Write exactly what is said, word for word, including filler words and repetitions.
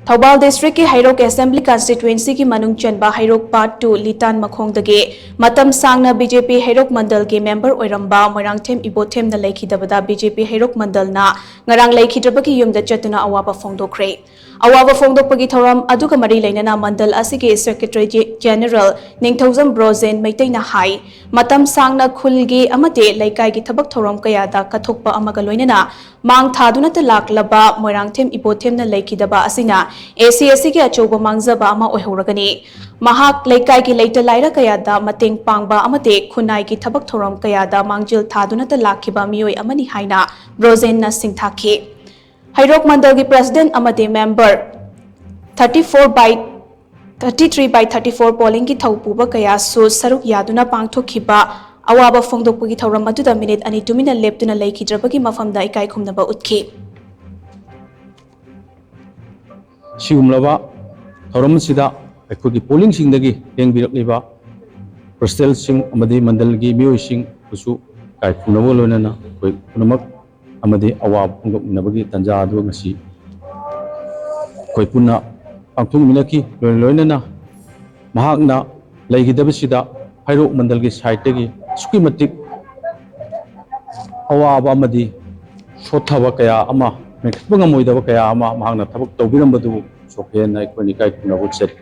ꯊꯧꯕꯥꯜ ꯗꯤꯁꯇ꯭ꯔꯤꯛꯀꯤ ꯍꯩꯔꯣꯛ ꯑꯦꯁꯦꯝꯕ꯭ꯂꯤ ꯀꯟꯁꯇꯤꯇ꯭ꯋꯦꯟꯁꯤꯒꯤ ꯃꯅꯨꯡ ꯆꯟꯕ ꯍꯩꯔꯣꯛ ꯄꯥꯔꯠ ꯇꯨ ꯂꯤꯇꯥꯟ ꯃꯈꯣꯡꯗꯒꯤ ꯃꯇꯝ ꯁꯥꯡꯅ ꯕꯤ ꯖꯦ ꯄꯤ ꯍꯩꯔꯣꯛ ꯃꯟꯗꯜꯒꯤ ꯃꯦꯝꯕꯔ ꯑꯣꯏꯔꯝꯕ ꯃꯣꯏꯔꯥꯡꯊꯦꯝ ꯏꯕꯣꯊꯦꯝꯅ ꯂꯩꯈꯤꯗꯕꯗ ꯕꯤ ꯖꯦ ꯄꯤ ꯍꯩꯔꯣꯛ ꯃꯟꯗꯜꯅ ꯉꯔꯥꯡ ꯂꯩꯈꯤꯗ꯭ꯔꯕꯒꯤ ꯌꯨꯝꯗ ꯆꯠꯇꯨꯅ ꯑꯋꯥꯕ ꯐꯣꯡꯗꯣꯛꯈ꯭ꯔꯦ꯫ ꯑꯋꯥꯕ ꯐꯣꯡꯗꯣꯛꯄꯒꯤ ꯊꯧꯔꯝ ꯑꯗꯨꯒ ꯃꯔꯤ ꯂꯩꯅꯅ ꯃꯟꯗꯜ ꯑꯁꯤꯒꯤ ꯁꯦꯀ꯭ꯔꯦꯇꯔꯤ ꯖꯦ-, ꯖꯦꯅꯦꯔꯦꯜ ꯅꯤꯡꯊꯧꯖꯝ ꯕ꯭ꯔꯣꯖꯦꯟ ꯃꯩꯇꯩꯅ ꯍꯥꯏ, ꯃꯇꯝ ꯁꯥꯡꯅ ꯈꯨꯜꯒꯤ ꯑꯃꯗꯤ ꯂꯩꯀꯥꯏꯒꯤ ꯊꯕꯛ ꯊꯧꯔꯝ ꯀꯌꯥꯗ ꯀꯠꯊꯣꯛꯄ ꯑꯃꯒ ꯂꯣꯏꯅꯅ ꯃꯥꯡ ꯊꯥꯗꯨꯅꯇ ꯂꯥꯛꯂꯕ ꯃꯣꯏꯔꯥꯡꯊꯦꯝ ꯏꯕꯣꯊꯦꯝꯅ ꯂꯩꯈꯤꯗꯕ ꯑꯁꯤꯅ ꯑꯦ ꯁꯤ ꯑꯁꯤꯒꯤ ꯑꯆꯧꯕ ꯃꯥꯡꯖꯕ ꯑꯃ ꯑꯣꯏꯍꯧꯔꯒꯅꯤ꯫ ꯃꯍꯥꯛ ꯂꯩꯀꯥꯏꯒꯤ ꯂꯩꯇ ꯂꯥꯏꯔ ꯀꯌꯥꯗ ꯃꯇꯦꯡ ꯄꯥꯡꯕ ꯑꯃꯗꯤ ꯈꯨꯟꯅꯥꯏꯒꯤ ꯊꯕꯛ ꯊꯧꯔꯝ ꯀꯌꯥꯗ ꯃꯥꯡꯖꯤꯜ ꯊꯥꯗꯨꯅꯇ ꯂꯥꯛꯈꯤꯕ ꯃꯤꯑꯣꯏ ꯑꯃꯅꯤ ꯍꯥꯏꯅ ꯕ꯭ꯔꯣꯖꯦꯟꯅ ꯁꯤꯡꯊꯥꯈꯤ꯫ ꯍꯩꯔꯣꯛ ꯃꯟꯗꯜꯒꯤ ꯄ꯭ꯔꯁꯤꯗꯦꯟꯠ ꯑꯃꯗꯤ member thirty four by thirty three by thirty four ꯄꯣꯂꯤꯡꯒꯤ ꯊꯧ ꯄꯨꯕ ꯀꯌꯥꯁꯨ ꯁꯔꯨꯛ ꯌꯥꯗꯨꯅ ꯄꯥꯡꯊꯣꯛꯈꯤꯕ ꯑꯋꯥꯕ ꯐꯣꯡꯗꯣꯛꯄꯒꯤ ꯊꯧꯔꯝ ꯑꯗꯨꯗ ꯃꯤꯅꯤꯠ ꯑꯅꯤ ꯇꯨꯃꯤꯟꯅ ꯂꯦꯞꯇꯨꯅ ꯂꯩꯈꯤꯗ꯭ꯔꯕꯒꯤ ꯃꯐꯝꯗ ꯏꯀꯥꯏ ꯈꯨꯝꯅꯕ ꯎꯠꯈꯤ꯫ ꯁꯤꯒꯨꯝꯂꯕ ꯊꯧꯔꯝ ꯑꯁꯤꯗ ꯑꯩꯈꯣꯏꯒꯤ ꯄꯣꯂꯤꯡꯁꯤꯡꯗꯒꯤ ꯂꯦꯡꯕꯤꯔꯛꯂꯤꯕ ꯄ꯭ꯔꯁꯤꯗꯦꯟꯠꯁꯤꯡ ꯑꯃꯗꯤ ꯃꯟꯗꯜꯒꯤ ꯃꯤꯑꯣꯏꯁꯤꯡꯕꯨꯁꯨ ꯏꯀꯥꯏ ꯈꯨꯝꯅꯕ ꯂꯣꯏꯅꯅ ꯑꯩꯈꯣꯏ ꯄꯨꯝꯅꯃꯛ ꯑꯃꯗꯤ ꯑꯋꯥꯕ ꯐꯣꯡꯗꯣꯛꯃꯤꯟꯅꯕꯒꯤ ꯇꯥꯟꯖꯥ ꯑꯗꯨ ꯉꯁꯤ ꯑꯩꯈꯣꯏ ꯄꯨꯟꯅ ꯄꯥꯡꯊꯣꯛꯃꯤꯟꯅꯈꯤ꯫ ꯂꯣꯏꯅ ꯂꯣꯏꯅꯅ ꯃꯍꯥꯛꯅ ꯂꯩꯈꯤꯗꯕꯁꯤꯗ ꯍꯩꯔꯣꯛ ꯃꯟꯗꯜꯒꯤ ꯁꯥꯏꯠꯇꯒꯤ ꯑꯁꯨꯛꯀꯤ ꯃꯇꯤꯛ ꯑꯋꯥꯕ ꯑꯃꯗꯤ ꯁꯣꯠꯊꯕ ꯀꯌꯥ ꯑꯃ, ꯃꯦꯟꯈꯠꯄ ꯉꯝꯃꯣꯏꯗꯕ ꯀꯌꯥ ꯑꯃ ꯃꯍꯥꯛꯅ ꯊꯕꯛ ꯇꯧꯕꯤꯔꯝꯕꯗꯨ ꯁꯣꯛꯍꯦꯟꯅ ꯑꯩꯈꯣꯏꯅ ꯏꯀꯥꯏ ꯈꯨꯝꯅꯕ ꯎꯠꯆꯔꯤ꯫